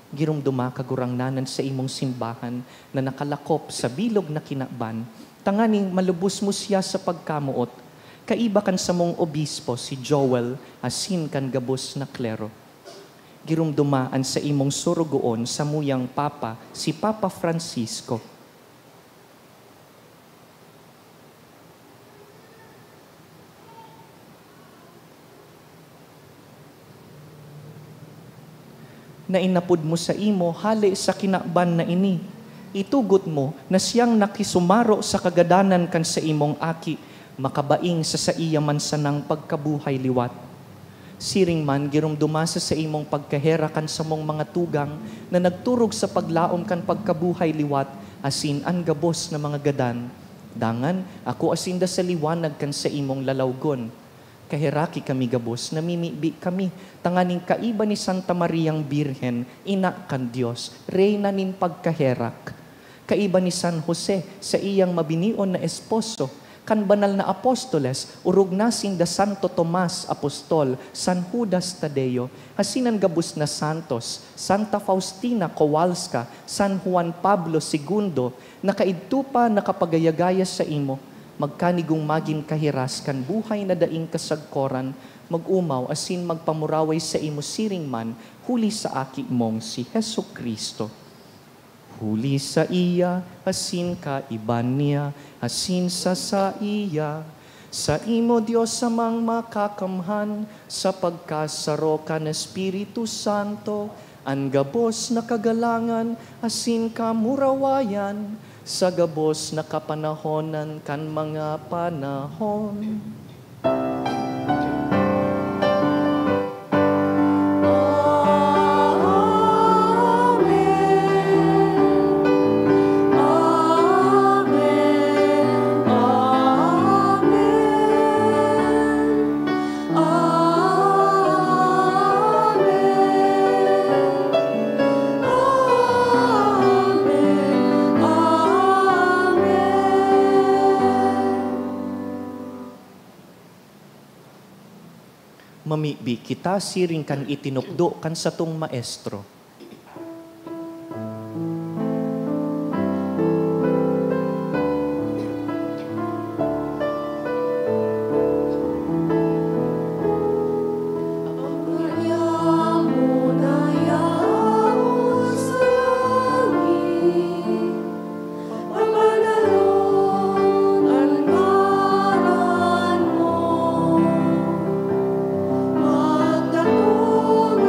Giromdoma, Kagurangnan, an saimong simbahan na nakalakop sa bilog na kinaban, tanganing malubos mo siya sa pagkamoot, kaiba kan samong obispo, si Joel, asin kan gabos na klero. Giromdoma an saimong sorogoon, samuyang Papa, si Papa Francisco, na inapod mo saimo hale sa kinaban na ini. Itugot mo na siyang nakisumaro sa kagadanan kan saimong Aki, makabaing sa saiya man sanang pagkabuhay liwat. Siring man, giromdoma sa saimong pagkaherak an samong mga tugang na nagturog sa paglaom kan pagkabuhay liwat asin an gabos na mga gadan. Dangan, akoa sinda sa liwanag kan saimong lalawgon. Kaheraki kami gabos, namimibi kami, tanganing kaiba ni Santa Mariang Birhen, Ina kan Dios, Reyna nin pagkaherak. Kaiba ni San Jose, saiyang mabinion na esposo, kan banal na apostoles, orog na sinda Santo Tomas Apostol, San Judas Tadeo, asin an gabos na santos, Santa Faustina Kowalska, San Juan Pablo Segundo, na kaidto pa nakapagayagaya saimo, magkanigong magin kahiras kan buhay na daing kasagkoran, mag-omaw asin magpamuraway saimo siring man, huli sa Aki mong si Jesu-Cristo. Huli saiya, asin kaiba niya, asin sa saiya, saimo, Dios Amang Makakamhan, sa pagkasaro kan Espiritu Santo, an gabos na kagalangan asin kamurawayan, sa gabos na kapanahonan kan mga panahon. Mamibi kita siring kan itinukdo kan satong maestro. Papagaloon an ngaran mo, magkatunan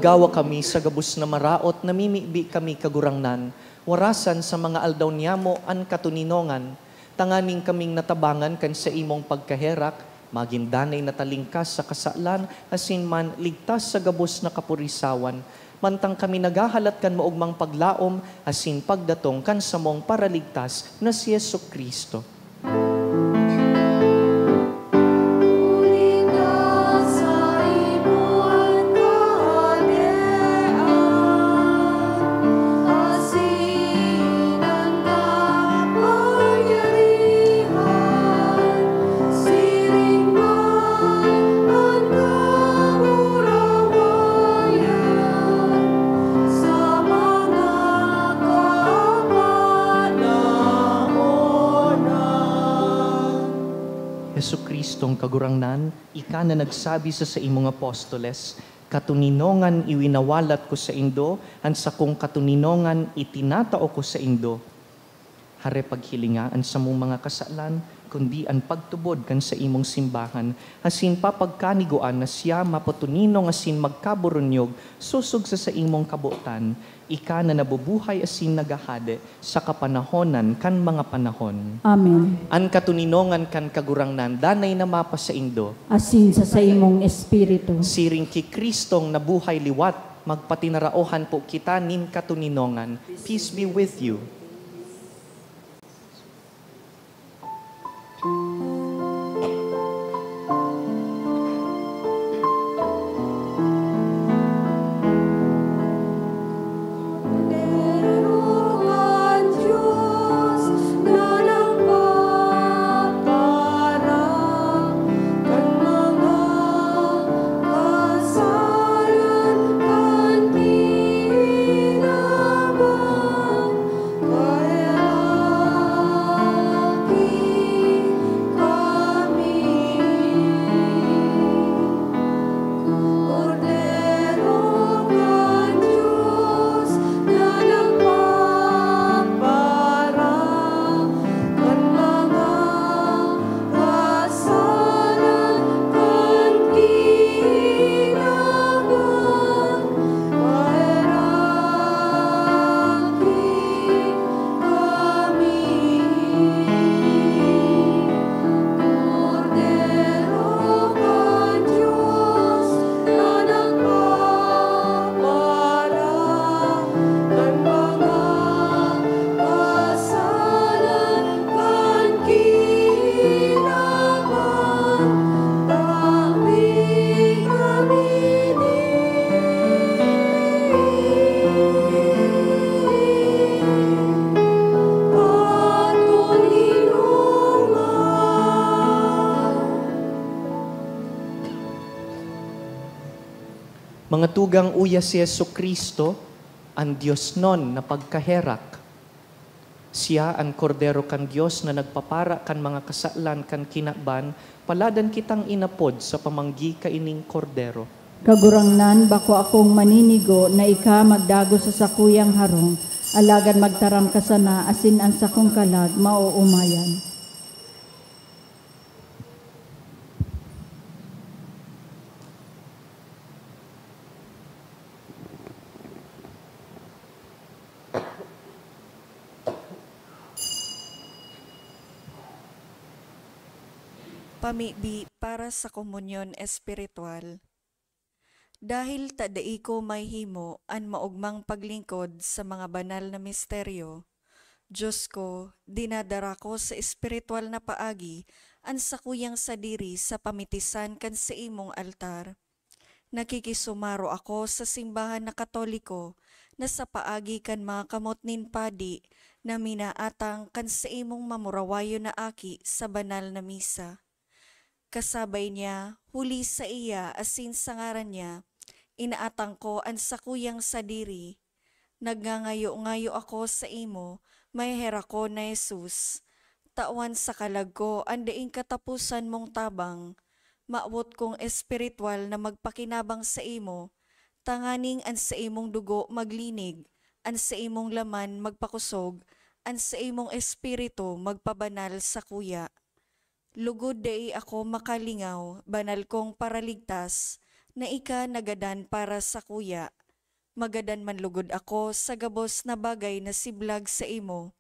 Gawa kami sa gabos na maraot, namimibi kami, Kagurangnan, warasan sa mga aldaw niyamo an katoninongan, tanganing kaming natabangan kan saimong pagkaherak, magin danay na talingkas sa kasalan, asin man ligtas sa gabos na kapurisawan, mantang kami naghahalat kan maogmang paglaom asin pagdatong kan samong Paraligtas na si Jesu-Cristo. Jesu-Cristong Kagurangnan, ika na nagsabi sa saimong apostoles, "Katoninongan iwinawalat ko saindo, an sakong katoninongan itinatao ko saindo." Hare paghilinga an samong mga kasalan, kundi an pagtubod kan saimong simbahan, asin papagkanigoan na siya mapatoninong asin magkaburunyog sosog sa saimong kabotan, ika na nabubuhay asin naghahade sa kapanahonan kan mga panahon. Amen. An katoninongan kan Kagurangnan danay na mapasaindo. Asin sa saimong espiritu. Siring ki Cristong nabuhay liwat, magpatinaraohan po kita nin katoninongan. Peace be with you. Mga tugang, uya si Jesu-Cristo, an diosnon na pagkaherak. Siya an Kordero kan Dios na nagpapara kan mga kasalan kan kinaban. Paladan kitang inapod sa pamanggi kaining Kordero. Kagurangnan, bako akong maninigo na ika magdagos sa sakuyang harong, alagad magtaram ka sana asin an sakong kalag maoomayan. Pamibi para sa komunyon espiritual. Dahil ta dai ko mahihimo an maogmang paglingkod sa mga banal na misteryo, Diyos ko, dinadara ko sa espiritual na paagi an sakuyang sadiri sa pamitisan kan saimong altar. Nakikisumaro ako sa simbahan na Katoliko na sa paagi kan mga kamot nin padi na minaatang kan saimong mamurawayon na aki sa banal na misa. Kasabay niya, huli saiya asin sa ngaran niya, inaatang ko an sakuyang sadiri. Nagngangayo-ngayo ako saimo, maheherakon na Jesus. Tawan sa kalag ko an daing kataposan mong tabang. Mawot kong espiritual na magpakinabang saimo, tanganing an saimong dugo maglinig, an saimong laman magpakosog, an saimong espiritu magpabanal sakuya. Lugod dai ako makalingaw, banal kong Paraligtas, na ika nagadan para sakuya. Magadan man logod ako sa gabos na bagay na siblag saimo,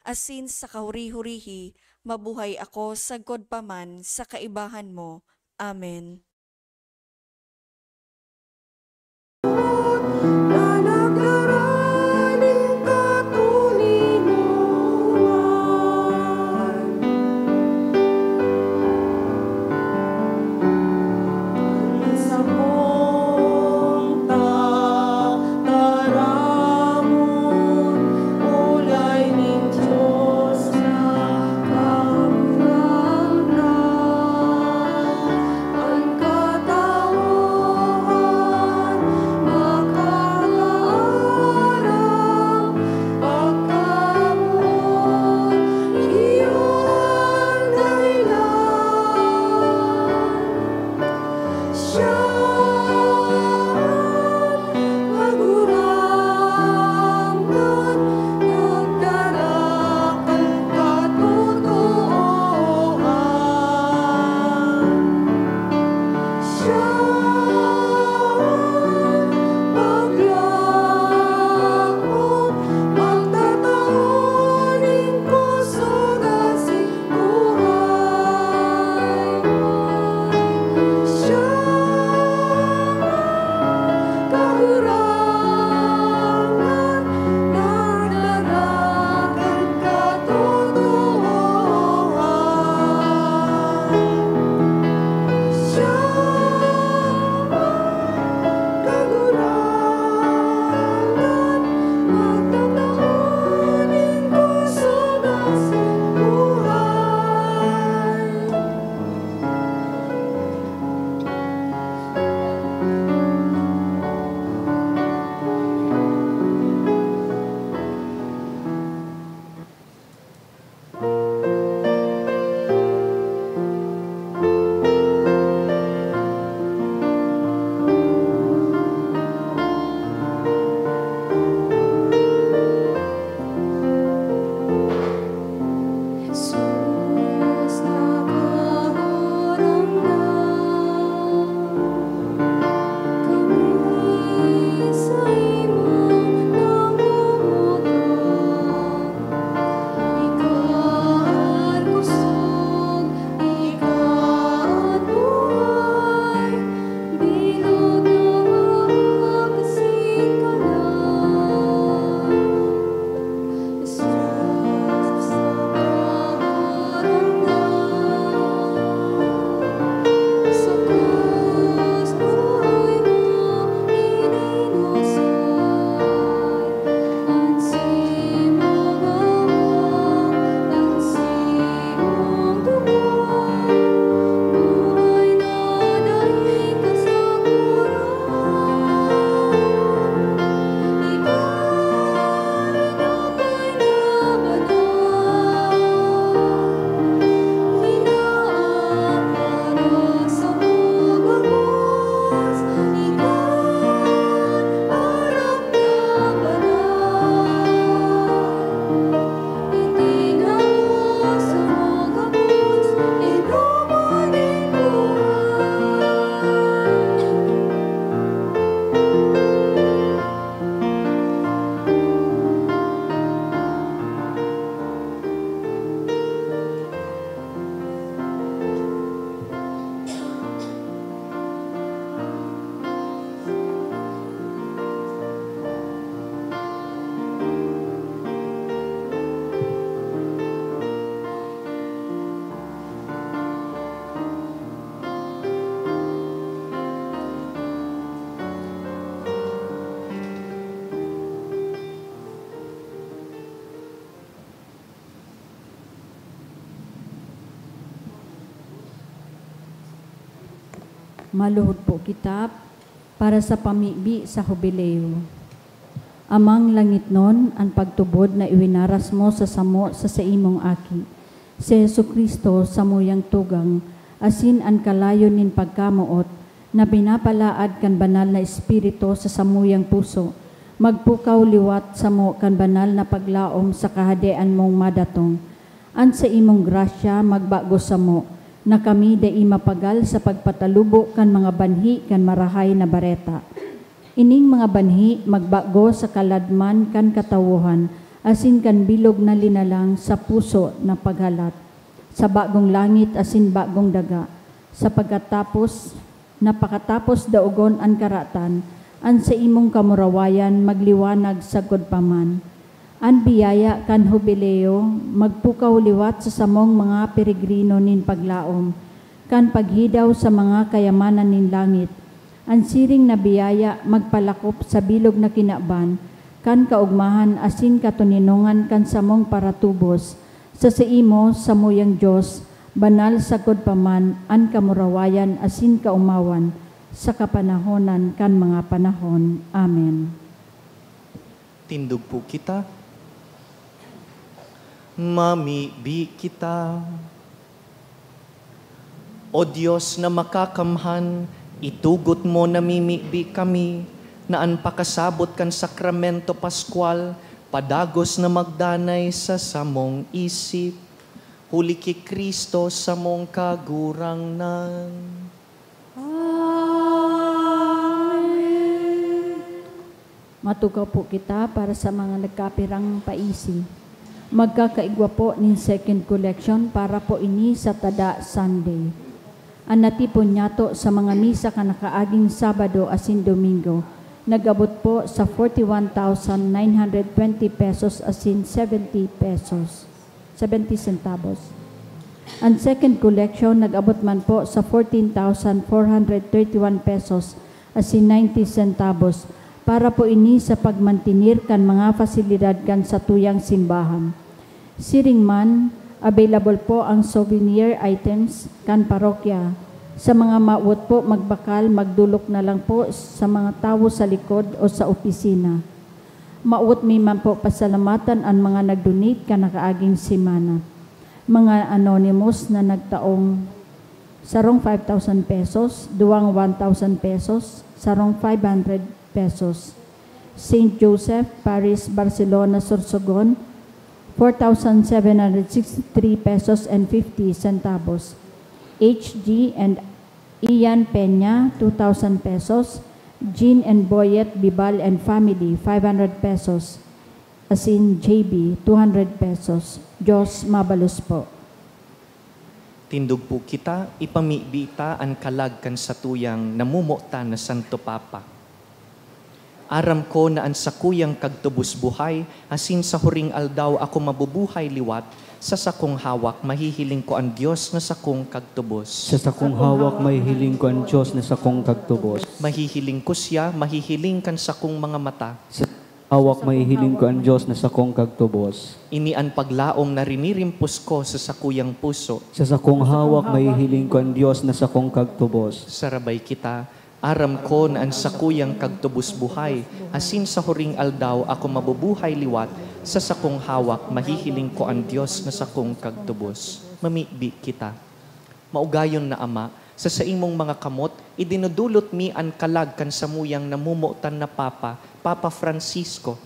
asin sa kahuri-hurihi mabuhay ako sagkod pa man sa kaibahan mo. Amen. Maluhod po kita para sa pamibi sa Hubileo. Amang langitnon, an pagtubod na iwinaras mo sa samo sa saimong Aki, si Jesu-Cristo, samuyang tugang, asin an kalayon nin pagkamoot na pinapalaad kan Banal na Espiritu sa samuyang puso, magpukaw liwat samo kan banal na paglaom sa Kahadean mong madatong. An saimong grasya magbago samo, na kami dai mapagal sa pagpatalubo kan mga banhi kan Marahay na Bareta. Ining mga banhi magbago sa kaladman kan katawohan asin kan bilog na linalang sa puso na paghalat, sa bagong langit asin bagong daga, sa pagkatapos na pakatapos daogon an karatan, an saimong kamurawayan magliwanag sagkod pa man. An biyaya kan Hubileo magpukaw liwat sa samong mga peregrino nin paglaom kan paghidaw sa mga kayamanan nin langit. An siring na biyaya magpalakop sa bilog na kinaban kan kaogmahan asin katoninongan kan samong paratubos. Sa saimo, samuyang Dios, banal sagkod pa man an kamurawayan asin kaomawan sa kapanahonan kan mga panahon. Amen. Tindog po kita. Mamibi kita. O Dios na makakamhan, itugot mo na mimibi kami na an pakasabot kan Sakramento Pascual padagos na magdanay sa samong isip. Huli ki Cristo, samong Kagurangnan. Amen. Matukaw po kita para sa mga nagkapirang paisi. Magkakaigwa po nin second collection para po ini sa Tada Sunday. An natipon nyato sa mga misa kan nakaaging Sabado asin Domingo nag-abot po sa forty-one thousand nine hundred twenty pesos asin seventy pesos, seventy centavos. An second collection nag-abot man po sa fourteen thousand four hundred thirty-one pesos asin ninety centavos para po ini sa pagmantenir kan mga fasilidad kan satuyang simbahan. Siring man, available po ang souvenir items kan parokya. Sa mga mawot po magbakal, magdolok na lang po sa mga tawo sa likod o sa opisina. Mawot mi man po pasalamatan an mga nag-donate kan nakaaging semana. Mga anonymous na nagtaong sarong five thousand pesos, duwang one thousand pesos, sarong five hundred pesos. Saint Joseph, Paris, Barcelona, Sorsogon, four thousand seven hundred sixty-three pesos and fifty centavos. H G and Ian Peña, two thousand pesos. Jean and Boyet Bibal and family, five hundred pesos. Asin J B, two hundred pesos. Dios mabalos po. Tindog po kita, ipamibi ta an kalag kan satuyang namomotan na Santo Papa. Aram ko na an sakuyang kagtubos buhay, asin sa huring aldaw ako mabubuhay liwat, sa sakong hawak mahihiling ko an Dios na sakong kagtubos. Sa sakong hawak mahihiling ko an Dios na sakong kagtubos. Mahihiling ko siya, mahihiling kan sakong mga mata. Sa hawak mahihiling ko an Dios na sakong kagtubos. Ini an paglaom na rinirimpos ko sa sakuyang puso. Sa sakong hawak mahihiling ko an Dios na sakong kagtubos. Sarabay kita, aram ko na an sakuyang kagtubos buhay, asin sa huring aldaw ako mabubuhay liwat, sa sakong hawak mahihiling ko an Dios na sakong kagtubos. Mamibi kita. Maugayon na Ama, sa saimong mga kamot, idinudulot mi an kalag kan samuyang namomotan na Papa, Papa Francisco.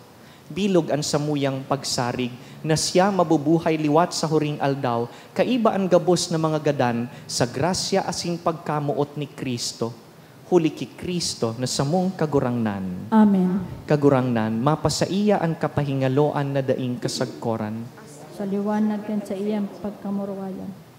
Bilog an samuyang pagsarig na siya mabubuhay liwat sa huring aldaw, kaiba an gabos na mga gadan, sa grasya asin pagkamoot ni Cristo. Huli ki Cristo na samong Kagurangnan. Amen. Kagurangnan, mapasaiya an kapahingaloan na daing kasagkoran. Sa liwanag kan saiyang pagkamurawayan.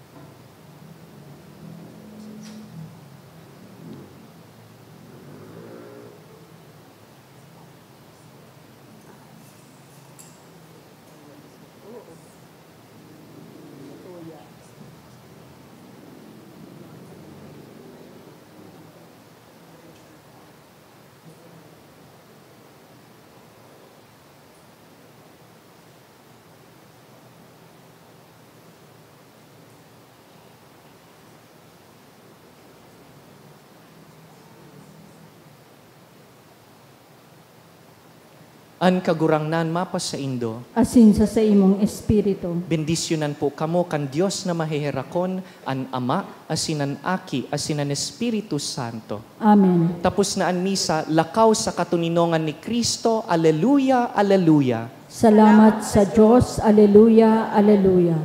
An Kagurangnan mapasaindo. Asin sa saimong espiritu. Bendisyonan po kamo kan Dios na maheherakon, an Ama, asin an Aki, asin an Espiritu Santo. Amen. Tapos na an misa, lakaw sa katoninongan ni Cristo. Aleluya, aleluya. Salamat sa Dios. Aleluya, aleluya.